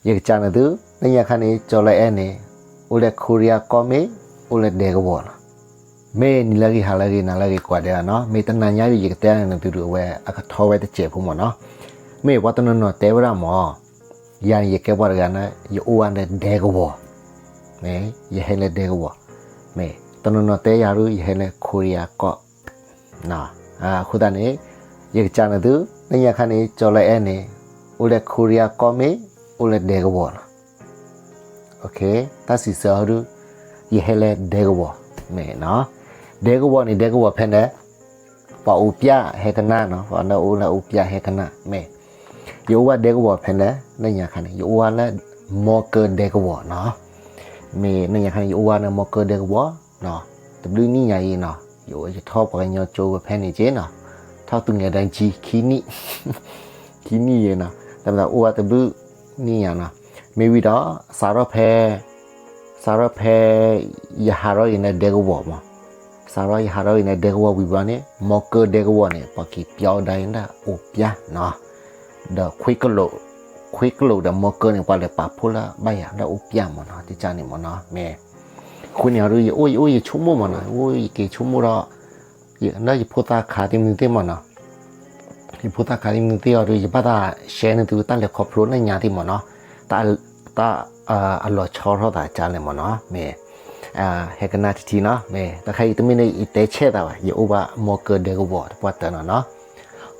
ယကစံးနသု, လၢညါခါန့ၣ် ကၠီၤလၢအဲၣ်န့ၣ် အိၣ်လၢခိရံယါကီၢ်မ့ၢ် အိၣ်လၢဒဲကဝီၤလီၤ. မ့ၢ်နံၤလၢအဂ့ၤ ဟါလၢအဂ့ၤ နၤလၢအဂ့ၤ ကွၢ်ဒဲးလီၤနီၤ. မ့ၢ်တနၤညါဒီး ယကတဲနသုဒုးအဝဲ အကထီဝဲတစဲးဖိမ့ၢ်နီၤ. မ့ၢ်ပှၤတနီၤနီၤတဲဝဲဒၣ်မ့ၢ် ယၤန့ၣ် ယကဲပှၤတဂၤန့ၣ် ယအိၣ်ဝဲလၢဒဲကဝီၤ, မ့ၢ် ယဟဲလၢဒဲကဝီၤ, မ့ၢ် တနီၤနီၤတဲယၤဒုး ယဟဲလၢခိရံယါကီၢ် အဃိသတးန့ၣ် ယကစံးနသု, လၢညါခါန့ၣ် ကၠီၤလၢအဲၣ်န့ၣ် အိၣ်လၢခိရံယါကီၢ်မ့ၢ် အိၣ်လၢဒဲကဝီၤလီၤ. တၢ်စံးဆၢအီၤဒုး ယဟဲလၢဒဲကဝီၤ, မ့ၢ် ဒဲကဝီၤန့ၣ် ဒဲကဝီၤဖဲလဲၣ်, ပှၤအိၣ်ပျဲၢ်ဟဲကနၣ်နီၤ, ပှၤလၢအိၣ်လၢအိၣ်ပျဲၢ်ဟဲကနၣ်, မ့ၢ် ယအိၣ်ဝဲဒဲကဝီၤဖဲလဲၣ်, လၢညါခါန့ၣ် ယအိၣ်ဝဲလၢ မီကၢဒဲကဝီၤနီၤ. မ့ၢ်လၢညါခါန့ၣ် ယအိၣ်ဝဲလၢမီကၢဒဲကဝီၤနီၤ. တဘျုးနံၣ်ညါအံၤနီၤ, ယထီၣ်ပှၤကညီကၠိဝဲဖဲန့ၣ်က့နီၤ, ထီၣ်သူငဲၤဒၢကံ ခံနံၣ်, ခံနံၣ်ယဲနီၤ, တၢ်မၤသးအိၣ်ဝဲတဘျုးနံၣ်ညါနီၤ. မ့ၢ်ဝံၤဒီး စးထီၣ်ဖဲ စးထီၣ်ဖဲ ယဟးထီၣ်အံၤန့ၣ်ဒဲကဝီၤမး, စးထီၣ်ယဟးထီၣ်အံၤန့ၣ်ဒဲကဝီၤဝံၤဘျီန့ၣ် မီကၢဒဲကဝီၤန့ၣ် ပှၤက့ၤပျီဒၣ်အံၤလၢအိၣ်ပျဲၢ်နီၤ, ဒီး ခွ့ကလိာ်ဒီးမီကၢန့ၣ် ပှၤလဲၤပာ်ဖှိၣ်လၢဘၣ်ယၤလၢအိၣ်ပျဲၢ်မးနီၤ, တကၢ်န့ၣ်မးနီၤ, မ့ၢ် အဃိန့ၣ်အီၤဒုး ယအိၣ်ယအိၣ်ယဆိကမိၣ်မးနီၤ, ယအိၣ်ယက့ၤဆိကမိၣ်ဒီး လၢယဖိသၣ်ခးသ့ၣ်မနုၤသ့ၣ်မးနီၤ, ယဖိသၣ်ခးသ့ၣ်မနုၤသ့ၣ်အီၤဒုး ယဘၣ်သး share န့ၢ်သုတၢ်လဲၤခီဖျိလၢညါသ့ၣ်မးနီၤ, တၢ် အလီၤဆီထီၣ်သးကၢ်လဲၣ်မးနီၤ, မ့ၢ် ဟဲကနၣ်တထံၣ်နီၤ, မ့ၢ် တခါအံၤတမ့ၢ်န့ၣ် ယတဲဆဲးသးဘၣ်, ယအိၣ်ဘၣ်မီကၢဒဲကဝီၤတပှၢ်တၢၢ်နီၤနီၤ,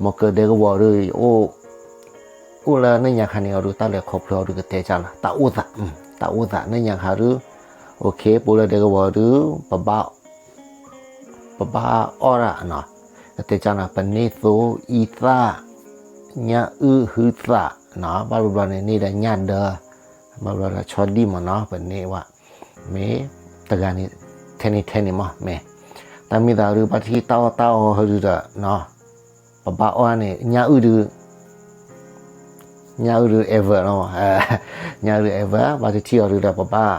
မီကၢဒဲကဝီၤဒုး ယအိၣ် အိၣ်လၢလၢညါခါန့ၣ်အီၤဒုး တၢ်လဲၤခီဖျိအီၤဒုးကတဲကၢ်လီၤ, တၢ်အိၣ်သး, တၢ်အိၣ်သးလၢညါခါဒုး, အိၣ်ခ့ ပအိၣ်လၢဒဲကဝီၤဒုး ပဘၣ် ပဘၣ်အီၣ်ဒၣ်နီၤ, ကတဲကၢ်နီၤ ပန့ၢ်သိအံသၣ်, ညၣ်အုၣ်ဟုသၣ်နီၤ, ဘၣ်ဘျီဘျီန့ၣ် န့ၢ်ဒီးညၣ်ဒၢ, ဘၣ်ဘျီဒီးဆီဒံၣ်မးနီၤ, ပန့ၢ်ဝဲ မ့ၢ် တဂၤန့ၣ် ထဲန့ၣ်ထဲန့ၣ်မး မ့ၢ် တၢ်မ့ၢ်သးဒုး ဘၣ်တထံၣ်တၢ်အီၣ်တၢ်အီဟီဒုးဒီးနီၤ, ပဘၣ်အီၣ်န့ၣ် ညၣ်အုၣ်ဒုး ညၣ်အုၣ်ဒုး ever လီၤ, ညၣ်အုၣ်ဒုး ever ဘၣ်တထံၣ်အီၤဒုးဒီး ပဘၣ်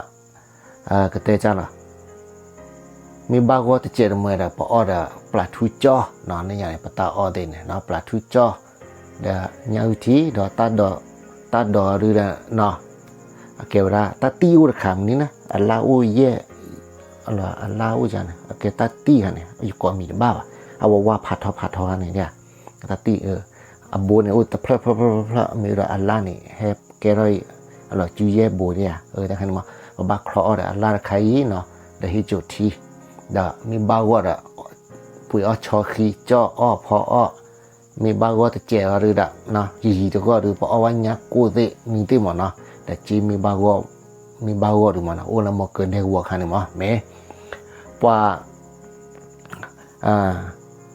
ကတဲကၢ်လီၤ, မ့ၢ်ဘၣ်ဂီၢ်တစဲးတမှဲဒီး ပအီၣ်ဒီးပျၢ်ထူကၠီနီၤ, န့ၣ်ညါန့ၣ် ပတၢ်အီၣ်သ့ၣ်န့ၣ်နီၤ, ပျၢ်ထူကၠီ ဒီးညၣ်အုၣ်ထံ ဒီးတၢ်ဒိး တၢ်ဒိးဒုးဒီးနီၤ, အကဲဝဲဒၣ် တၢ်တံၢ်အိၣ်တခါမနုၤန့ၣ် အလါအိၣ်ယဲၢ် အလါအိၣ်ယါန့ၣ် အကဲတၢ်တံၢ်ခါန့ၣ် ယကိးမံၤတဘၣ်ဘၣ်, အဝဲဝါဖးထီဖးထီခါန့ၣ် တၢ်တံၢ် အဘိန့ၣ်အိၣ်တဖျၢၣ်ဖျၢၣ်ဖျၢၣ်ဖျၢၣ် မ့ၢ်ဒီးအလါန့ၣ် ဟဲကဲထီၣ်အံၤ အလီၤစုယဲၢ်ဘိန့ၣ်ဧါ, တၢ်ခါန့ၣ်မး ပဘၣ်ချီအီၣ်ဒီးအလါတခါအံၤနီၤ, ဒီးဟ့ၣ်ကၠိထံ, ဒီးမ့ၢ်ဘၣ်ဂီၢ်ဒီး ပှ့ၤအီၣ်ဆီဃံ ကၠီအီၣ်ဖီအီၣ်, မ့ၢ်ဘၣ်ဂီၢ်တစဲးအီၤဒုးဒီး ယံာ်ယံာ်တဂီၢ်ဒုး ပအီၣ်ဝဲညၣ်ကိၢ်သ့ၣ်မနုၤသ့ၣ်မးနီၤ, ဒီးက့မ့ၢ်ဘၣ်ဂီၢ် မ့ၢ်ဘၣ်ဂီၢ်ဒုးမးနီၤ အိၣ်လၢမီၤကၢၤဒဲကဝီၤခါန့ၣ်မး မ့ၢ် ပှၤ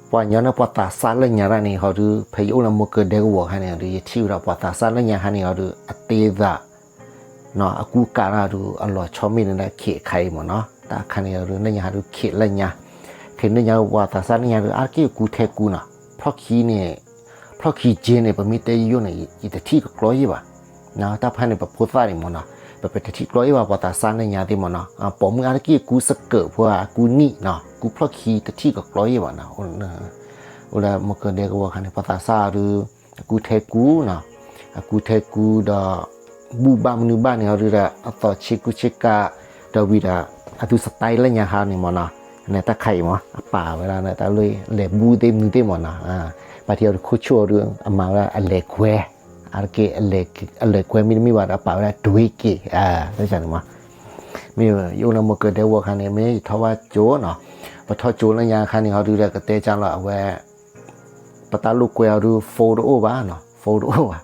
ပှၤညီန့ၣ်ပှၤသးစၢ်လၢညါတၢ်န့ၣ်ဟီဒုး ဖဲယအိၣ်လၢမီၤကၢၤဒဲကဝီၤခါန့ၣ်ဟီဒုး ယထံၣ်ဝဲဒၣ်ပှၤသးစၢ်လၢညါခါန့ၣ်ဟီဒုး အတ့သး အကူကၤတၢ်ဒုး အလီၤဆီမ့ၢ်န့ၣ်လၢခ့အခါအံၤမ့ၢ်နီၤ တၢ်အခါန့ၣ်ဟီဒုး လၢညါဟီဒုး ခ့လၢညါ ခ့လၢညါပှၤသးစၢ်လၢညါဒုး အါတက့ၢ်ကူထဲကူနီၤ ဖျီၣ်ခံန့ၣ် ဖျီၣ်ခံက့န့ၣ် ပမ့ၢ်တဲယိယိန့ၣ် ယတထံၣ်ကကျီယ့ၢ်ဘၣ် တၢ်ဖဲန့ၣ် ပဖိသၣ်န့ၣ်မ့ၢ်နီၤ ပပတထံၣ်ကျီယ့ၢ်ဘၣ် ပှၤသးစၢ်လၢညါသ့ၣ်မ့ၢ်နီၤ ပိာ်မုၣ်အါတက့ၢ်ကူစကၢးဖိ အကူနံၣ်နီၤ ကူဖျီၣ်ခံတထံၣ်ကကျီယ့ၢ်ဘၣ်နီၤ အိၣ်လၢမီၤကၢၤဒဲကဝီၤခါန့ၣ် ပှၤသးစၢ်ဒုး အကူထဲကူနီၤ အကူထဲကူဒီး ဘူၣ်ဘၣ်မနုၤဘၣ်န့ၣ်ဟီဒုးဒီး အသီၣ်ဆ့ကူဆ့ကၤ ဒီးဝံၤဒီး အသူစတၢ်လၢညါခါန့ၣ်မ့ၢ်နီၤ တၢ်ခါအံၤမ့ၢ် အပာ်ဝဲဒၣ်တၢ်လၢလဲၤဘူၣ်သ့ၣ်မနုၤသ့ၣ်မ့ၢ်နီၤ ဘၣ်ထံၣ်အီၤဒုးခိၣ်ဆိၣ်အီၤဒုး အမၤဝဲဒၣ်အလဲၤကွဲ အါတက့ၢ် အလဲၤကွဲမ့တမ့ၢ်ဘၣ်ဒီး အပာ်ဝဲဒၣ်တွ့က့ၤ တၢ်န့ၣ်မ့ၢ် မ့ၢ်ယအိၣ်လၢမီၤကၢၤဒဲကဝီၤခါန့ၣ် မ့ၢ်ယထီၣ်ဘၣ်ကၠိနီၤ ပထီၣ်ကၠိလၢညါခါန့ၣ်ဟီဒုးဒီး ကတဲကၢ်လီၤအဝဲ ပတၢ်လိာ်ကွဲအီၤဒုး phone တအိၣ်ဘၣ်နီၤ phone တအိၣ်ဘၣ်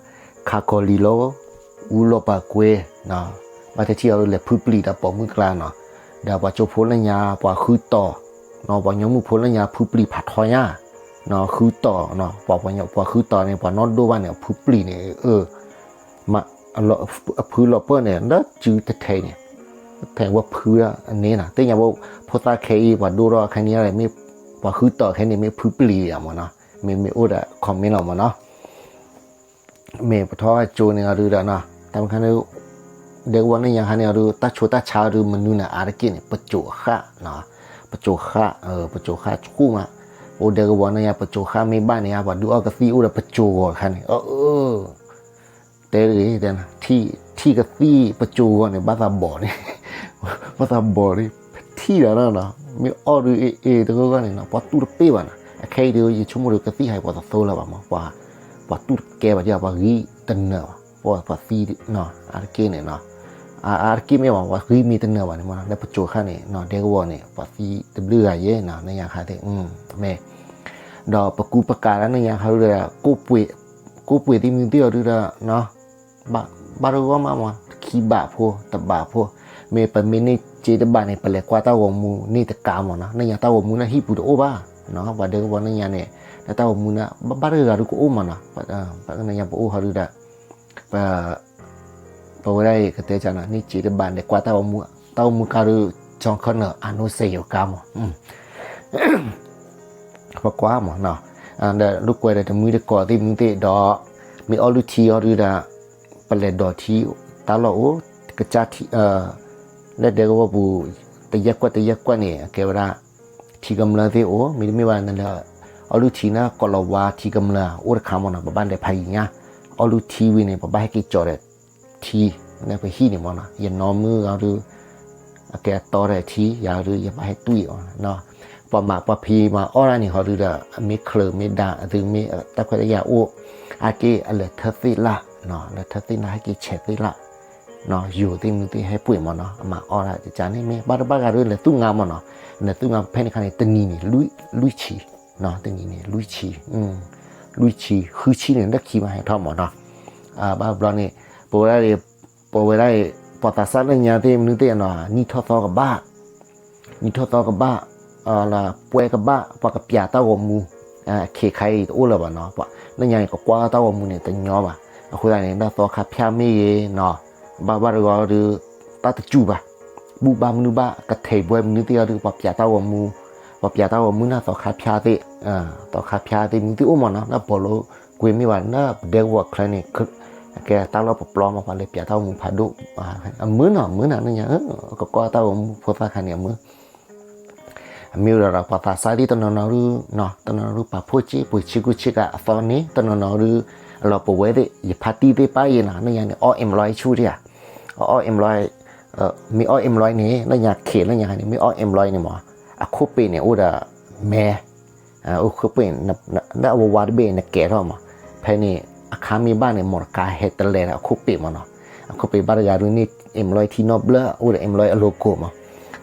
ခးကီၤလံၤလီၤ အူလီၤပာ်ကွဲ ဘၣ်တထံၣ်အီၤဒုးလဲၤဖုပျံၤဒီးပိာ်မုၣ်ကျါနီၤ ဒီးပှၤကၠိဖိလၢညါ ပှၤဃုတီၤ ပှၤကညီမုၣ်ဖိလၢညါဖုပျံၤဖးထီညါ ဃုတီၤ ပှၤဃုတီၤန့ၣ် ပှၤနီၢ်ဒိၣ်ဘၣ်န့ၣ် အဖုပျံၤန့ၣ် အၢ အဖုလီၤပၢၢ်န့ၣ် လၢစုတထဲန့ၣ် ထဲဝဲဖုန့ၣ်နီၤ သ့ၣ်ညါဘၣ် ဖိသၣ်ခဲအံၤ ပှၤဒိၣ်ထီၣ်ခဲန့ၣ်မ့ၢ် ပှၤဃုတီၤခဲန့ၣ်မ့ၢ်ဖုပျံၤဧါမ့ၢ်နီၤ မ့ၢ်မ့ၢ်အိၣ်ဒီး comment လီၤမ့ၢ်နီၤ မ့ၢ်ပထီၣ်ကၠိန့ၣ်အီၤဒုးဒီး တၢ်မ့ၢ်ခါန့ၣ် ဒဲကဝီၤလၢညါခါန့ၣ်အီၤဒုး တၢ်ဆိးတၢ်ဆါအီၤဒုး မနုၤန့ၣ် အါတက့ၢ်န့ၣ် ပစိာ်ဃၣ် ပစိာ်ဃၣ် ပစိာ်ဃၣ်ဆူၣ်မး အိၣ်ဒဲကဝီၤလၢညါ ပစိာ်ဃၣ်မ့ၢ်ဘၣ်န့ၣ် ပှၤဒုးအီၣ်ကသံၣ်အိၣ်ဒီးပစိာ်ဂီၤတခါန့ၣ် အၢ တဲတဂ့ၤ တဲနၤ ထံၣ် ထံကသံၣ်ပစိၤဂီၢ်န့ၣ် ဘၣ်သးဘီၣ်န့ၣ်, ဘၣ်သးဘီၣ်န့ၣ် ထံၣ်ဒီးနီၤ, မ့ၢ်အီၣ်ဒုးအ့ၣ်အ့ၣ်တဂီၢ်ဂီၢ်န့ၣ်နီၤ ပှၤတူၢ်တပ့ၢ်ဘၣ်နီၤ. အခဲအံၤဒုး ယဆိကမိၣ်ဒီးကသံၣ်ဟးပှၤတသိလၢၤဘၣ်မး, ပှၤတူၢ်တကဲဘၣ်ဒ် ပှၤဂံၢ်တနၢၤဘၣ်, ပှၤသံနီၤ အါတက့ၢ်န့ၣ်နီၤ, အါတက့ၢ်မ့ၢ်ဘၣ် ပှၤဂံၢ်မ့ၢ်တနၢၤဘၣ်န့ၣ်မးနီၤ လၢပစိၤခါန့ၣ်နီၤ ဒဲကဝီၤန့ၣ် ပှၤသံတဘျုးဂၤယဲနီၤ နညါခါသ့ၣ် မ့ၢ် ဒီးပကူပကၤလၢနညါခါဒုးဒီး ကိးပှ့ၤသ့ၣ်မနုၤသ့ၣ်အီၤဒုးဒီး ဘၣ်တဂီၢ်မးမး ခံဘးဖိ တဘးဖိ, မ့ၢ်ပမ့ၢ်န့ၢ်စ့တဘးန့ၣ် ပလဲၤကွၢ်တၢ်ဂီၤမူန့ၢ်တကးမးနီၤ. နညါတၢ်ဂီၤမူန့ၣ်ဟံၣ်ပူၤတအိၣ်ဘၣ်နီၤ, ပှၤဒဲကဝီၤနညါန့ၣ် လၢတၢ်ဂီၤမူန့ၣ် ဘၣ်တဂၤဒုးကအိၣ်မးနီၤ, နညါပအိၣ်ဟီဒုးဒီး ပ ပဝဲဒၣ်အံၤကတဲကနီၤ န့ၢ်စ့တဘးန့ၣ် ကွၢ်တၢ်ဂီၤမူ တၢ်ဂီၤမူကါဒုး ကၠီခၢၣ်နၢၤ အနိစဲးယိၤကါမး ပကွၢ်မးနီၤ, ဒီးလိာ်ကွဲဒီးတမှံတကိးသ့ၣ်မနုၤသ့ၣ်ဒီး မ့ၢ်အီၣ်လုၢ်ထံအီၤဒုးဒီး ပလဲၤဒိးထံ တၢ်လီၢ်အိၣ် ကစၢ်ထံ လၢဒဲကဝီၤပူၤ တယဲၢ်ကွက်တယဲၢ်ကွက်န့ၣ် အကဲဝဲဒၣ် ထံကမျၢၢ်သ့ၣ်အိၣ် မ့တမ့ၢ်ဘၣ်နလဲၤ အီၣ်လုၢ်ထံန့ၣ် ကီးလီၤဝါထံကမျၢၢ်အိၣ်တခါမးနီၤ ပဘၣ်လဲၤဖးယံၤညါ အီၣ်လုၢ်ထံဝံၤန့ၣ် ပဘၣ်ဟဲက့ၤကၠီၤဒီးထံ လၢပဟံၣ်န့ၣ်မးနီၤ ယနီၢ်မုၣ်အီၤဒုး အကဲအတီဒီးထံ ယၤဒုး ယဘၣ်ဟဲတွံၢ်အီၤ ပှၤမၤပှၤဖံးမၤအီၣ်ဒၣ်န့ၣ်ဟီဒုးဒီး အမ့ၢ်ချၢးမ့ၢ်ဒါ အသုမ့ၢ်တၢ်ခွဲးတၢ်ယာ်အိၣ် အါက့ၢ်အလဲၤထၢၣ်သ့ၣ်လၣ် လဲၤထၢၣ်သ့ၣ်လၣ် ဟဲက့ၤဆဲးသ့ၣ်လၣ် ယိၤသ့ၣ်မနုၤသ့ၣ်ဟဲပှ့ၤမးနီၤ အမၤအီၣ်ဒၣ်တကန့ၣ် မ့ၢ်ဘၣ်တဘၣ်ဂၤဒုး လဲၤသူၣ်ငါမးနီၤ လဲၤသူၣ်ငါဖဲန့ၣ်ခါန့ၣ် တနံၤန့ၣ် လွံၢ်ဆံ တနံၤန့ၣ် လွံၢ်ဆံ လွံၢ်ဆံ ဃုဆံန့ၣ် လၢခံမးဟဲထီၣ်မးနီၤ ဘၣ်ဘျီန့ၣ် ပဝဲဒၣ် ပဝဲဒၣ် ပှၤသးစၢ်လၢညါသ့ၣ်မနုၤသ့ၣ်နီၤ နံၣ်ထီၣ်သီကဘၣ် နံၣ်ထီၣ်သီကဘၣ် လၢပွဲကဘၣ် ပှၤကပျးတၢ်ဂီၤမူ ခ့ခါအံၤတအိၣ်လၢၤဘၣ်နီၤ ပှၤလၢညါန့ၣ် ကကွၢ်တၢ်ဂီၤမူန့ၣ် တညီဘၣ် အဃိသတးန့ၣ် လၢသီခါဖၠၣ်မ့ၢ်ဂ့ၤနီၤ ဘၣ်ဘၣ်တဂီၤဒုး တၢ်တစူၢ်ဘၣ် ဘူၣ်ဘၣ်မနုၤဘၣ် ကထဲးပွဲမနုၤသ့ၣ်အီၤဒုး ပှၤပျးတၢ်ဂီၤမူ ပှၤပျးတၢ်ဂီၤမူန့ၣ် သီခါဖၠၣ်သ့ၣ် သီခါဖၠၣ်သ့ၣ်မနုၤသ့ၣ်အိၣ်မးနီၤ လၢပိာ်လိကွ့မ့ၢ်ဘၣ် လၢပဒဲကဝီၤချၢန့ၣ် ကဲတၢ်လီၢ်ပပျီမး ပှၤလဲၤပျးတၢ်ဂီၤမူဖးဒိၣ် အမုာ်နီၤ မုာ်နီၤ လၢညါ ကကွၢ်တၢ်ဂီၤမူဖိသၣ်ခါန့ၣ် အမုာ် အမ့ၢ်ဝဲဒီး ပှၤသးစၢ်သ့ၣ်တနီၤနီၤဒုး တနီၤနီၤဒုး ပာ်ဖှိၣ်စ့ ပှ့ၤဆ့ကူဆ့ကၤအသီန့ၣ် တနီၤနီၤဒုး အလီၤပဝဲသ့ၣ် ယဖါတံၢ်သ့ၣ်ပၣ်ယဲနီၤ လၢညါန့ၣ် အီၣ် employee ဆူၣ်တယၤ အီၣ် employee မ့ၢ်အီၣ် employee န့ၣ် လၢညါခ့လၢညါခါန့ၣ် မ့ၢ်အီၣ် employee န့ၣ်မး အခိၣ်ပ့ၤန့ၣ် အိၣ်ဒီးမဲ အိၣ်ခိၣ်ပ့ၤ လၢအဝဲဝါတဘ့ၣ် နကဲထီၣ်မး ဖဲန့ၣ် အခါမ့ၢ်ဘၣ်န့ၣ် မီၢ်တကါဟဲတလဲၤဒီးအခိၣ်ပ့ၤမးနီၤ အခိၣ်ပ့ၤဘၣ်တဂၤဒုးန့ၢ် employee ထံနီတဘျၢ အိၣ်ဒီး employee အ logo မး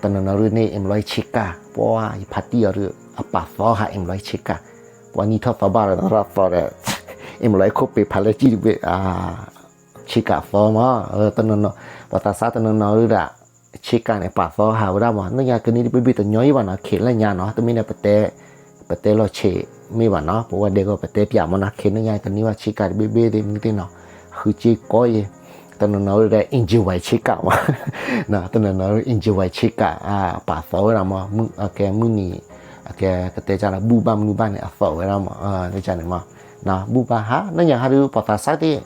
တနီၤနီၤဒုးန့ၢ် employee ဆ့ကၤ ပှၤယဖါတံၢ်အီၤဒုး အပာ်သီဟး employee ဆ့ကၤ ပှၤနံၣ်ထီၣ်သီဘၣ်ဒီး သီဒီး employee ခိၣ်ပ့ၤဖးလၢကံၣ်တဘ့ၣ် ဆ့ကၤသီမး တနီၤနီၤ ပှၤသးစၢ်တနီၤနီၤဒုးဒၣ် ဆ့ကၤန့ၣ် ပာ်သီဟးဝဲဒၣ်မး လၢညါကနံၣ်တဘ့ၣ်ဘ့ၣ်တညီယံၤဘၣ်နီၤ ခ့လၢညါနီၤ တမ့ၢ်န့ၣ် ပတဲလီၤဆံးမ့ၢ်ဘၣ်နီၤ ပဝဲဒဲကဝီၤပတဲပၠးမးနီၤ ခ့လၢညါကနံၣ်ဘၣ်ဆ့ကၤတဘ့ၣ်ဘ့ၣ်သ့ၣ်မနုၤသ့ၣ်နီၤ ဃုစ့ကီးယဲ တနီၤနီၤဒုးဒၣ် engine ဝဲဆ့ကၤမး တနီၤနီၤဒုး engine ဝဲဆ့ကၤ ပာ်သီဝဲဒၣ်မး ကဲမုၢ်နံၤ ကဲကတဲကၢ်လၢဘူၣ်ဘၣ်မနုၤဘၣ်န့ၣ် အသီဝဲဒၣ်မး န့ၣ်မး ဘူၣ်ဘၣ်ဟး လၢညါဟးဒုး ပှၤသးစၢ်သ့ၣ်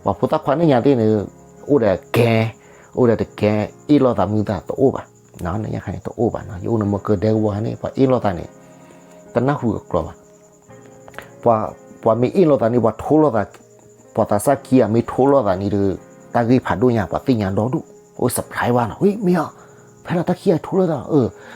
ပှၤဖိသၣ်ခွါလၢညါသ့ၣ်န့ၣ် အိၣ်ဒီးကဲ အိၣ်ဒီးတကဲ အ့ၣ်လိာ်သးမနုၤသ့ၣ်တအိၣ်ဘၣ် လၢညါခါန့ၣ်တအိၣ်ဘၣ်နီၤ ယအိၣ်နမ့ၢ်ကဒဲကဝီၤန့ၣ် ပှၤအ့ၣ်လိာ်သးန့ၣ် တနၢ်ဟူအကျိၤဘၣ် ပှၤမ့ၢ်အ့ၣ်လိာ်သးန့ၣ် ပှၤထိလိာ်သး ပှၤသးစၢ်ခံဂၤမ့ၢ်ထိလိာ်သးန့ၣ်ဒီး တၢ်ဂ့ၢ်ဖးဒိၣ်ညါ ပှၤသ့ၣ်ညါဒီဒူၣ် အိၣ် surprise ဘၣ်နီၤ ဝံ မ့ၢ်အီၤ ဖဲလီၤတၢ်ခံဂၤထိလိာ်သး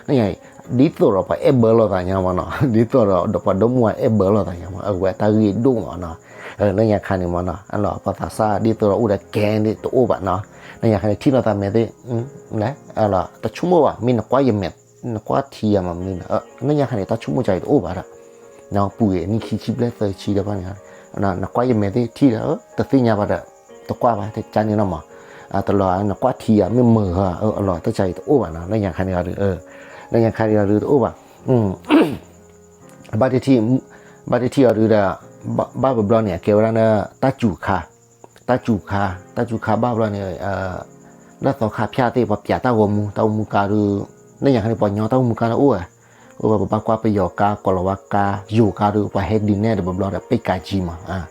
လၢညါ ဒ်သိးဒီးပှၤအဲၣ်ဘၢလိာ်သးညါမးနီၤ ဒ်သိးဒီးပှၤဒိၣ်မူအဲၣ်ဘၢလိာ်သးညါမး အဝဲတၢ်ဂ့ၢ်ဒိၣ်မးနီၤ လၢညါခါန့ၣ်မးနီၤ ပှၤသးစၢ်ဒ်သိးဒီးအိၣ်ဒီးကဲန့ၣ်တအိၣ်ဘၣ်နီၤ လၢညါခါန့ၣ် ထံၣ်လိာ်သးမဲာ်သ့ၣ် တဆိကမိၣ်ဘၣ် မ့ၢ်နကွၢ်ယမဲာ် နကွၢ်ထံယၤမးမနုၤန့ၣ် လၢညါခါန့ၣ် တၢ်ဆိကမိၣ်ကၢအံၤတအိၣ်ဘၣ်ဒီး ပူၤအံၤနံၣ်ခံဆံဘျဲၣ်သၢဆံဒီးဘၣ်န့ၣ် နကွၢ်ယမဲာ်သ့ၣ်ထံၣ်ဒီး တသ့ၣ်ညါဘၣ်ဒီး တကွၢ်ဘၣ် တကၢန့ၣ်လီၤမး တလီၤနကွၢ်ထံယၤမ့ၢ်မုာ်ဂၤ အလီၤတၢ်ကၢအံၤတအိၣ်ဘၣ်နီၤ လၢညါခါန့ၣ်ဒီး လၢညါခါန့ၣ်ဒီးတအိၣ်ဘၣ် ဘၣ်တထံၣ် ဘၣ်တထံၣ်အီၤဒုးဒီး ဘၣ်ပဘျီန့ၣ် အကဲဝဲဒၣ်လၢ တၢ်စူၤခါ တၢ်စူၤခါ တၢ်စူၤခါဘၣ်ဘျီန့ၣ် လၢသီခါဖၠၣ်သ့ၣ် ပှၤပျးတၢ်ဂီၤမူ တၢ်ဂီၤမူကါဒုး လၢညါခါန့ၣ် ပှၤညီတၢ်ဂီၤမူကါလၢအိၣ်ဝဲ အိၣ်ဝဲပဘၣ်ကွၢ်ပယီၤကါ ကီၤလၤဝါကါ ယိၤကါဒုး ပှၤဟဲဒုးနဲၣ်တဘျီဘျီဒီး ပ့ၢ်ကးကၠံမး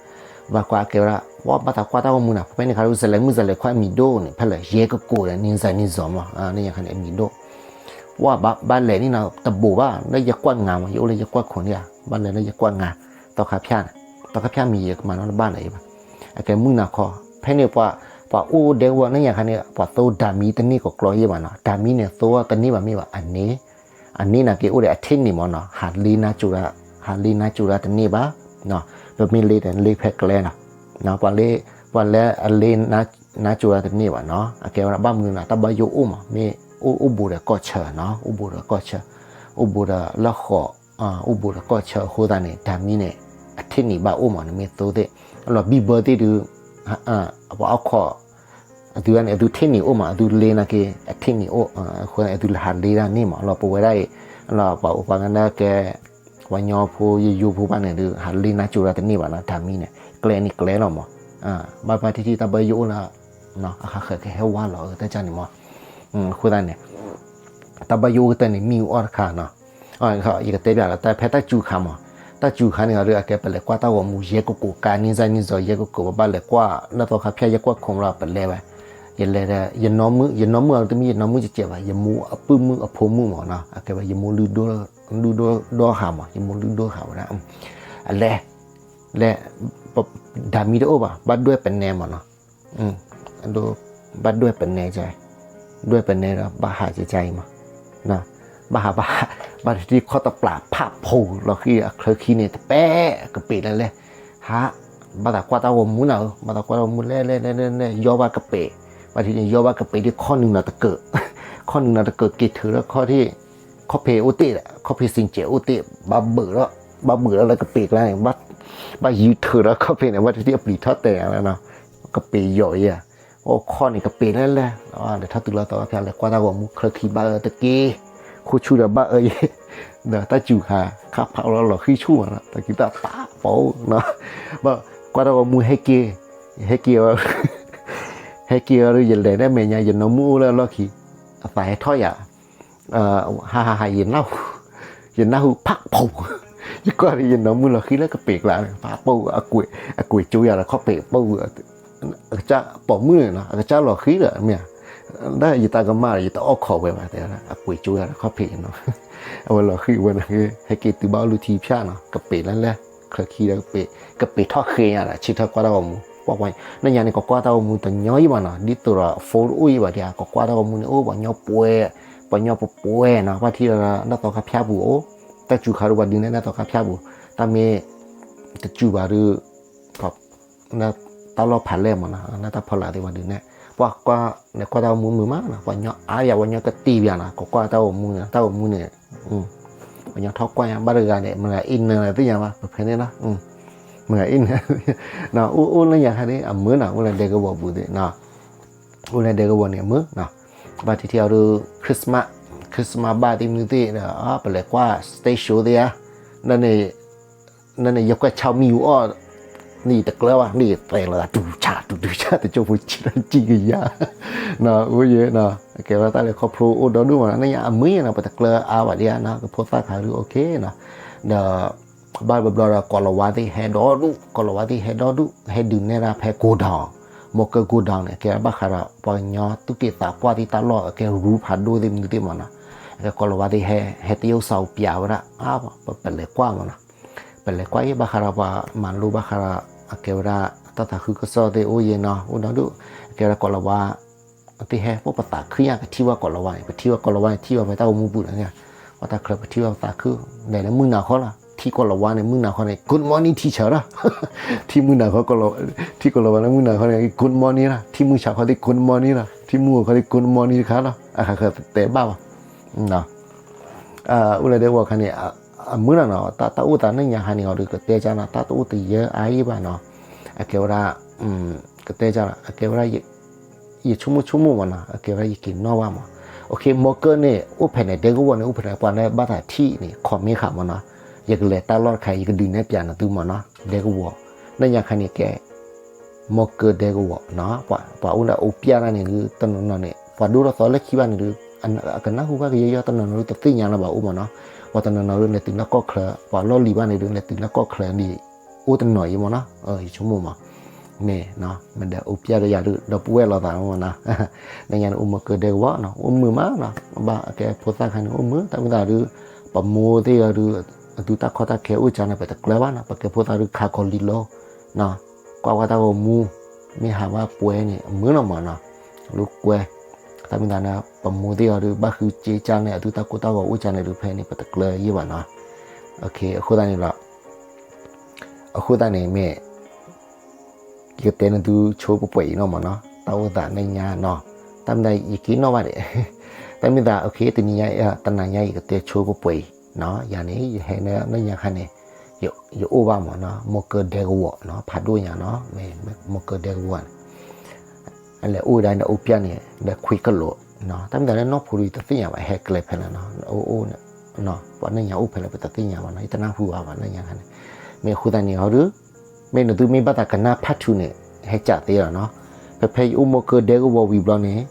ဘၣ်ကွၢ်အကဲဝဲဒၣ် ပှၤဘၣ်သးကွၢ်တၢ်ဂီၤမူန့ၣ် ဖဲန့ၣ်ခါဒုး စလဲၤမုၢ်စလဲၤခွါအမံၤဒိၣ်န့ၣ် ဖဲလၢယဲၢ်ကကိးဒီး နံၤစဲနံၤစီၤမး လၢညါခါန့ၣ် အမံၤဒိၣ် ပှၤဘၣ်လဲၤန့ၣ်နီၤ တဘိးဘၣ် လၢယဲၢ်ကွၢ်ငါမး ယအိၣ်လၢယဲၢ်ကွၢ်ခိၣ်န့ၣ်ဧါ ဘၣ်လဲၤလၢယဲၢ်ကွၢ်ငါ သီခါဖၠၣ်န့ၣ် သီခါဖၠၣ်မံၤယဲၢ်ကမၤနီတဘၣ်လၢၤဘၣ် အကဲမုၢ်နၤခီ ဖဲန့ၣ်ပှၤ ပှၤအိၣ်ဒဲကဝီၤန့ၣ်ညါခါန့ၣ် ပှၤသိဒၤမံတန့ၢ်ကကျီယဲၢ်ဘၣ်နီၤ, ဒၤမံန့ၣ်သိတန့ၢ်ဘၣ်မ့ၢ်ဘၣ် အန့ၣ်, အန့ၣ်နာ်က့အိၣ်ဒီးအထ့ၣ်နံၣ်မးနီၤ, ဟးလ့နါကၠိ, ဟးလ့နါကၠိဒၣ်တန့ၢ်ဘၣ်, ပမ့ၢ်လ့ဒီးလ့ဖဲကျဲနီၤ, ပှၤလၢ, ပှၤလၢအလ့နါကၠိဒၣ်တန့ၢ်ဘၣ်နီၤ, အကဲဝဲဒၣ်ဘၣ်မနုၤနီၤ တၢ်ဘၣ်ယိၣ်အိၣ်မး မ့ၢ်အိၣ်ဘူးဒီးကီၢ်ဆၢနီၤ, အိၣ်ဘူးဒီးကီၢ်ဆၢ, အိၣ်ဘူးဒီးလၢဃိး, အိၣ်ဘူးဒီးကီၢ်ဆၢအဃိသတးန့ၣ် ဒၤမံန့ၣ် အထ့ၣ်နံၣ်ဘၣ်အိၣ်မး နမ့ၢ်သိသ့ၣ်, အလီၤဘံၣ်ဘၢသ့ၣ်ဒုး, ပှၤအီၣ်ခိး အသုန့ၣ် အသုထ့ၣ်နံၣ်အိၣ်မး အသုလ့နာ်က့ အထ့ၣ်နံၣ်အိၣ်, အဃိအသုလၢဟးလ့ဒၣ်န့ၣ်မး လီၤပဝဲဒၣ်အံၤ, လီၤပှၤအိၣ်ပှၤကနၣ်ကဲ, ပှၤညီဖိယယိဖိဘၣ်န့ၣ်ဒုး ဟးလ့နါကၠိဒၣ်တန့ၢ်ဘၣ်နီၤ ဒၤမံန့ၣ် ကျဲန့ၣ်ကျဲလီၤမး, ဘၣ်ဘၣ်ထံထံတၢ်ဘၣ်ယိၣ်အိၣ်လၢ, အခါဃၢၤကဟဲဝါလီၤအတၢ်ကၢ်န့ၣ်မး, အဃိသတးန့ၣ် တၢ်ဘၣ်ယိၣ်အိၣ်ကတၢၢ်န့ၣ် မ့ၣ်အူအီၣ်တခါနီၤ, ယကတဲပျးလီၤ တၢ်ဖဲတၢ်စူၤခါမး, တၢ်စူၤခါန့ၣ်ဒီး အကဲပလဲၤကွၢ်တၢ်ဂီၤမူ ယဲၢ်ကကိးကါ န့ၢ်စၢ်န့ၢ်စီၤ ယဲၢ်ကကိး ပဘၣ်လဲၤကွၢ် လၢသီခါဖၠၣ်ယဲၢ်ကွၢ်ခိၣ်လီၤ ပလဲၤဝဲ, ယလဲၤဒီး ယနီၢ်မုၣ်, ယနီၢ်မုၣ်အီၤတမ့ၢ်ယနီၢ်မုၣ်ကဲးဘၣ် ယမိၢ်အပုၢ်မုၣ်အဖိမုၣ်မးနီၤ အကဲဝဲ ယမိၢ်လုၢ်ဒိၣ်, လုၢ်ဒိၣ်ဒိၣ်ဃာ်မး ယမိၢ်လုၢ်ဒိၣ်ဃာ်ဝဲဒၣ်, အလဲၤ, လဲၤ, ဒၤမံတအိၣ်ဘၣ် ဘၣ်ဒွဲၣ်ပနဲမးနီၤ ဘၣ်ဒွဲၣ်ပနဲ, ဒွဲၣ်ပနဲဒီး ဘၣ်ဟးကကါအံၤမး, ဘၣ်ဟးဘၣ်ဟး, ဘၣ်ထံထံခီၣ်တပျးဖးဖိလီၤဃံၤအချၢခံန့ၣ် တပဲာ်ကပ့ၤလၢလဲၣ်, ဟး, ဘၣ်သးကွၢ်တၢ်ဂီၤမူနၤဧၢ, ဘၣ်သးကွၢ်တၢ်ဂီၤမူလဲၣ်လဲၣ်လဲၣ်လဲၣ်လဲၣ် ယီၢ်ဘၣ်ကပ့ၤ, ဘၣ်ထံထံယီၢ်ဘၣ်ကပ့ၤဒ်ခီၣ်နုာ်နီၤတကၢး, ခီၣ်နုာ်နီၤတကၢးက့ၤထုးဒီးခီၣ်ထံၣ်, ခီၣ်ဖံးအိၣ်တ့ၢ်ဒီး ခီၣ်ဖံးစ့ၣ်ကဲးအိၣ်တ့ၢ်, ဘၣ်ဘၢးဒီး, ဘၣ်ဘၢးဒီးလၢကပ့ၤကျါန့ၣ် ဘၣ်ယူၤထုးဒီးခီၣ်ဖံးန့ၣ် ဘၣ်ထံထံအပျံၤထီၣ်တဲာ်ညါလၢနီၤ, ကပ့ၤယီၤယဲၢ်, အိၣ်ခီၣ်န့ၣ်ကပ့ၤလၢလဲၣ်, လဲၤထီၣ်တုၤလီၤသီခါဖၠၣ် လဲၤကွၢ်တၢ်ဂီၤမူချၢခံဘၣ်အၢတက့ၢ်, ခိၣ်ဆူၣ်ဒီးဘၣ်အၢယဲၢ်, ဒီးတၢ်စူၤခါ, ခါဖးလီၤလီၤဃံဆူၣ်မးနီၤ တၢ်ကံၣ်တၢ်ပာ်ပီၣ်နီၤ, ဘၣ်ကွၢ်တၢ်ဂီၤမူဟဲက့ၤ, ဟဲက့ၤအီၤ ဟဲက့ၤအီၤဒီး ယလဲၤဒၣ်မဲာ်ညါ ယနီၢ်မုၣ်အိၣ်လၢအလီၢ်ခံ, အသးဟဲထီၣ်ယၤ, ဟးဟးဟး ယနၢ်ဟူ, ယနၢ်ဟူဖးဖိ, ယကွၢ်ဒီးယနီၢ်မုၣ်လီၤဃံလၢကပ့ၤကျါန့ၣ် ဖးပိာ်, အကွံာ်ကၠိယၤဒီးခီၣ်ဖံးပိာ်, အကစၢ်ပိာ်မုၣ်န့ၣ်နီၤ အကစၢ်လီၤဃံလၢမ့ၢ်ဧါ, ဒ်ယတၢ်ကမၣ်ဒီး ယတအီၣ်ခိးဝဲဘၣ်တဲ, အကွံာ်ကၠိယၤဒီးခီၣ်ဖံးနီၤ, အဝဲလီၤဃံဝဲန့ၣ် ဟဲက့ၤတုၤဘၣ်အိၣ်လၢထံဖၠၣ်နီၤ ကပ့ၤလၢလဲၣ်, ချၢခံဒီး ကပ့ၤထီၣ်ဃ့ညါဒီး ဆ့ထီၣ်ကွၢ်တၢ်ဂီၤမူ, ကွၢ်ကွၢ်, နညါန့ၣ် ကကွၢ်တၢ်ဂီၤမူတညီယံၤဘၣ်နီၤ ဒ်သိးဒီး phone တအိၣ်ယံၤဘၣ်ဒံးဧါ ကကွၢ်တၢ်ဂီၤမူန့ၣ် အိၣ်ပှၤညီပှဲၤ, ပှၤညီပှဲၤနီၤ ဘၣ်ထံၣ်ဒီးလၢသီခါဖၠၣ်ပူၤအိၣ်, တၢ်စူၤခါဒီးပှၤဒုးနဲၣ်လၢသီခါဖၠၣ်ပူၤ, တၢ်မ့ၢ် တစူၤဘၣ်ဒီး လၢတၢ်လီၢ်ဖးလဲၢ်မးနီၤ လၢတၢ်ဖီလာ်သ့ၣ်ပှၤဒုးနဲၣ်, ပှၤကွၢ်, လဲၤကွၢ်တၢ်ဂီၤမူမုာ်မးနီၤ ပှၤညီအါယၤ ပှၤညီကတ့ၢ်ပၠးနီၤ ကကွၢ်တၢ်ဂီၤမူန့ၣ် တၢ်ဂီၤမူန့ၣ် ပှၤညီထီၣ်ကွၢ်ညါ ဘၣ်တဂၤန့ၣ် မတၤဂၤအ့ၣ်နၢၤသ့ၣ်ညါဘၣ် ပဖဲန့ၣ်လီၤ, မတၤဂၤအ့ၣ်နၢၤ, အိၣ်အိၣ်လၢညါခါန့ၣ် အမုာ်နီၤ အိၣ်လၢဒဲကဝီၤပူၤသ့ၣ်နီၤ, အိၣ်လၢဒဲကဝီၤန့ၣ်အမုာ်နီၤ, ဘၣ်ထံထံအီၤဒီး Christmas, Christmas ဘၣ်သ့ၣ်မနုၤသ့ၣ်ဒီး ပလဲၤကွၢ် stage show သ့ၣ်ဧါ, န့ၣ်ယကွၢ်ဆီမံၤအူအီၣ် န့ၣ်ယတကျၢၤဘၣ် န့ၣ်ယတဲလီၤ တူၢ်ဆၣ်တူၢ်တူၢ်ဆၣ် တကၠိဖိဆံးထီၣ်ကံကယၤ, အိၣ်ယဲနီၤ ကဲဝဲတၢ်လဲၤခီဖျိအိၣ်ဒီဒူၣ်မး နညါအမုာ်ယဲနီၤ ပတကျၢၤအါဘၣ်ဒံးဧါနီၤ ကဖိသၣ်ခါဒုး okay နီၤ, ဒီး ဘၣ်ဘျီဘျီဒီး ကိးလၤဝါသ့ၣ်ဟဲဒီဒူၣ် ကိးလၤဝါသ့ၣ်ဟဲဒီဒူၣ် ဟဲဒုးနဲၣ်ဒၣ်ဖဲ godown, မီကၢ godown န့ၣ် ကဲဘၣ်ဃးဒီး ပှၤကညီသူၣ်က့သးပှၢ်သ့ၣ်တၢ်လီၢ် အကဲရူဖးဒိၣ်သ့ၣ်မနုၤသ့ၣ်မးနီၤ, အကဲကိးလၤဝါသ့ၣ်ဟဲ ဟဲတရုတ်စာအုပ်ပြဝဲဒၣ် ပလဲၤကွၢ်မးနီၤ, ပလဲၤကွၢ်ယဲဘၣ်ဃးဒီးပှၤမၤလိဘၣ်ဃးဒီး အကဲဝဲဒၣ် တၢ်သးခုကစီၣ်သ့ၣ်အိၣ်ယဲနီၤ အိၣ်ဒီဒူၣ် အကဲဝဲဒၣ်ကိးလၤဝါ သ့ၣ်ဟဲ ပပသးခုညါကထံၣ်ဝဲကိးလၤဝါန့ၣ် ပထံၣ်ဝဲကိးလၤဝါန့ၣ် ထံၣ်ဝဲဖဲတၢ်ဂီၤမူပူၤန့ၣ် ပှၤတၢ်ချၢပထံၣ်ဝဲပသးခု လဲၤလၢမုၢ်နၤခီလီၤ ထံၣ်ကိးလၤဝါန့ၣ် မုၢ်နၤခီန့ၣ် good morning teacher လီၤ ထံၣ်မုၢ်နၤခီ ထံၣ်ကိးလၤဝါလၢမုၢ်နၤခီန့ၣ် good morning လီၤ ထံၣ်မုၢ်ဆါခီသ့ၣ် good morning လီၤ ထံၣ်မုၢ်ဂီၤခီသ့ၣ် good morning တခါလီၤ အဃၣ်ဃၣ်တဲဘၣ်ဘၣ် အိၣ်လၢဒဲကဝီၤခါန့ၣ် အမုာ်လီၤနီၤ တၢ်အိၣ်သးနံၣ်ညါခါန့ၣ် အီၤဒီးကတဲကၢ်နီၤ တၢ်တအိၣ်တယၢအါအံၤဘၣ်နီၤ အကဲဝဲဒၣ် ကတဲကၢ်နီၤ အကဲဝဲဒၣ် ယဆိကမိၣ်ဆိကမိၣ်မးနီၤ အကဲဝဲဒၣ်ယက့ၤနီၣ်ဘၣ်မး okay မီကၢန့ၣ် အိၣ်ဖဲန့ၣ် ဒဲကဝီၤန့ၣ် အိၣ်ဖဲန့ၣ် ပှၤလၢဘၣ်သးထံၣ်န့ၣ် comment ဃာ်မးနီၤ ယကလဲၤတၢ်လီၢ်တခါ ယကဒုးနဲၣ်ပျးနသုမးနီၤ ဒဲကဝီၤ နံၣ်ညါခါန့ၣ်ကဲ မီကၢဒဲကဝီၤနီၤ ပှၤအိၣ်လၢအအိၣ်ပျဲၢ်တၢ်န့ၣ်ဒုး တနီၤနီၤန့ၣ် ပှၤဒိၣ်ထီၣ်သီလၢခံဘၣ်န့ၣ်ဒုး အကနၢ်ဟူဘၣ်ကယီယီ တနီၤနီၤဒုး တသ့ၣ်ညါလၢၤဘၣ်အိၣ်မးနီၤ ပှၤတနီၤနီၤဒုး လဲၤတုၤလၢကီၢ်ချၢ ပှၤလီၢ်လံၤဘၣ်န့ၣ်ဒုး လဲၤတုၤလၢကီၢ်ချၢန့ၣ် အိၣ်တနီၤအံၤမးနီၤ ယဆိကမိၣ်မး မ့ၢ် မ့ၢ်ဒီးအိၣ်ပျဲၢ်ဒီးယၤဒုး ဒီပုၢ်ဝဲၢ်လိာ်သးမးနီၤ နံၣ်ညါန့ၣ် အိၣ်မီကၢဒဲကဝီၤနီၤ အိၣ်မုာ်မးနီၤ ဘၣ်အကဲဖိသၣ်ခါန့ၣ် အိၣ်မုာ် တၢ်မ့ၢ်သးဒုး ပမိၢ်သ့ၣ်အီၤဒုး အဒုးတၢ်ခီတၢ်ခဲအိၣ်ကၢန့ၣ် ပတကျၢၤဘၣ်နီၤ ပကဲဖိသၣ်ဒုး ခးကီၤလံၤလီၤ ကွၢ်ဝဲတၢ်ဂီၤမူ မ့ၢ်ဟးဘၣ်ပှဲၤန့ၣ် အမုာ်နီၤမးနီၤ, လိာ်ကွဲ, တၢ်မ့ၢ်သးန့ၣ် ပမိၢ်သ့ၣ်အီၤဒုး ဘၣ်ဃုစ့ကၢ်န့ၣ် အသုတၢ်ကိၢ်တၢ်ဂီၤအိၣ်ကၢ်န့ၣ်ဒုး ဖဲန့ၣ် ပတကျၢၤယဲၢ်ဘၣ်နီၤ. အဃိသတးန့ၣ်ဒီး အဃိသတးန့ၣ်မ့ၢ် ယကတဲနသုဆိပှဲၤပှဲၤအံၤနီၤမးနီၤ, တၢ်အိၣ်သးနညါနီၤ, တၢ်မ့ၢ်သးယက့ၤနီၣ်ဘၣ်ဒံး, တၢ်မ့ၢ်သး တနံၤညါ တနၤညါ ယကတဲဆိပှဲၤပှဲၤအံၤနီၤ, ယၤန့ၣ် ယဟဲနညါခါန့ၣ် ယအိၣ်ဘၣ်မးနီၤ, မိၢ်ကၢဒဲကဝီၤနီၤ, ဖးဒိၣ်ညါနီၤ, မိၢ်ကၢဒဲကဝီၤန့ၣ် အလဲၤအိၣ်ဒၣ်န့ၣ် အိၣ်ပျၢ်န့ၣ် ဒီးခွံကလိာ်နီၤ, တၢ်မ့ၢ်သးလၢနီၢ်ဖိဒုး ယတသ့ၣ်ညါဘၣ် ဟဲကျဲဖဲလဲၣ်နီၤ, အိၣ် ပှၤနညါအိၣ်ဖဲလဲၣ် ပတသ့ၣ်ညါဘၣ်နီၤ, ယတနၢ်ဟူဘၣ်ဘၣ်နညါခါန့ၣ်, မ့ၢ်အဃိသတးန့ၣ်ဟီဒုး မ့ၢ်နသုမ့ၢ်ဘၣ်သးကနၣ် part two န့ၣ် ဟဲကးသ့လီၤနီၤ, ဖဲဖဲယအိၣ်မိၢ်ကၢဒဲကဝီၤဝံၤဘျီန့ၣ်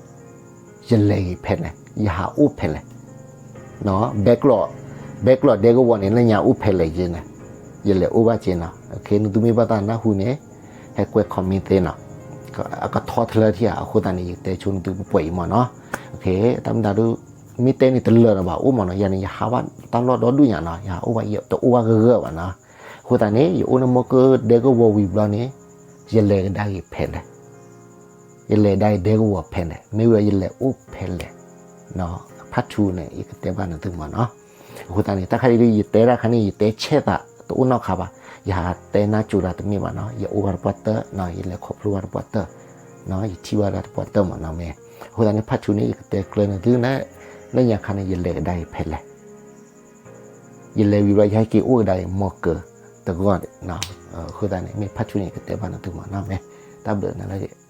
ယလဲၤဂ့ၤဖဲလဲၣ် ယဟးအိၣ်ဖဲလဲၣ် ဘဲကျိး ဘဲကျိးဒဲကဝီၤန့ၣ် နညါအိၣ်ဖဲလဲၣ်ယဲန့ၣ်, ယလဲၤအိၣ်ဘၣ်က့နီၤ, နသုမ့ၢ်ဘၣ်သးနၢ်ဟူန့ၣ် ဟဲကွဲး comment သ့နီၤ, အကထီတလၢထံဧါ, အဃိသတးန့ၣ် ယကတဲဆိနသုပှဲၤပှဲၤအံၤမးနီၤ, တၢ်မ့ၢ်သးဒုး မ့ၢ်တဲန့ၣ်တလၢာ်လၢၤဘၣ် အိၣ်မးနီၤ, ယၤန့ၣ် ယဟးဘၣ်တၢ်လီၢ်ဒီဒူၣ်ညါနီၤ, ယဟးအိၣ်ဘၣ် တအိၣ်ဘၣ်ဂၢၢ်ဂၢၢ်ဘၣ်နီၤ, အဃိသတးန့ၣ် ယအိၣ်န့ၢ်မိၢ်ကၢဒဲကဝီၤဝံၤဘျီန့ၣ် ယလဲၤကဒါက့ၤဖဲလဲၣ် ယလဲၤဒၣ်ယဒဲကဝီၤဖဲလဲၣ်, မ့ၢ်ဝံၤဒီးယလဲၤအိၣ်ဖဲလဲၣ်, part two န့ၣ် ယကတဲဘၣ်နသုမးနီၤ, အဃိသတးန့ၣ် တၢ်ခါအံၤဒုး ယတဲတၢ်ခါန့ၣ် ယတဲဆဲးသးတအိၣ်နီတခါဘၣ်, ယဟးတဲနၢ်ကၠိတၢ်တမ့ၢ်ဘၣ်နီၤ, ယအိၣ်ဘၣ်တပှၢ်တၢၢ်နီၤ, ယလဲၤခီဖျိဘၣ်တပှၢ်တၢၢ်နီၤ, ယထံၣ်ဘၣ်ဒၣ်တပှၢ်တၢၢ်မးနီၤ, မ့ၢ် အဃိသတးန့ၣ် part two န့ၣ် ယကတဲကျၢၤနသုန့ၣ်, နညါခါန့ၣ် ယလဲၤကဒါက့ၤဖဲလဲၣ် ယလဲၤဝံၤဘျီ ယဟဲက့ၤအိၣ်ကဒါက့ၤမိၢ်ကၢတဂီၢ်, အဃိသတးန့ၣ် မ့ၢ် part two န့ၣ် ယကတဲဘၣ်နသုမးနီၤ, မ့ၢ် တၢ်ဘျုးနၤလၢ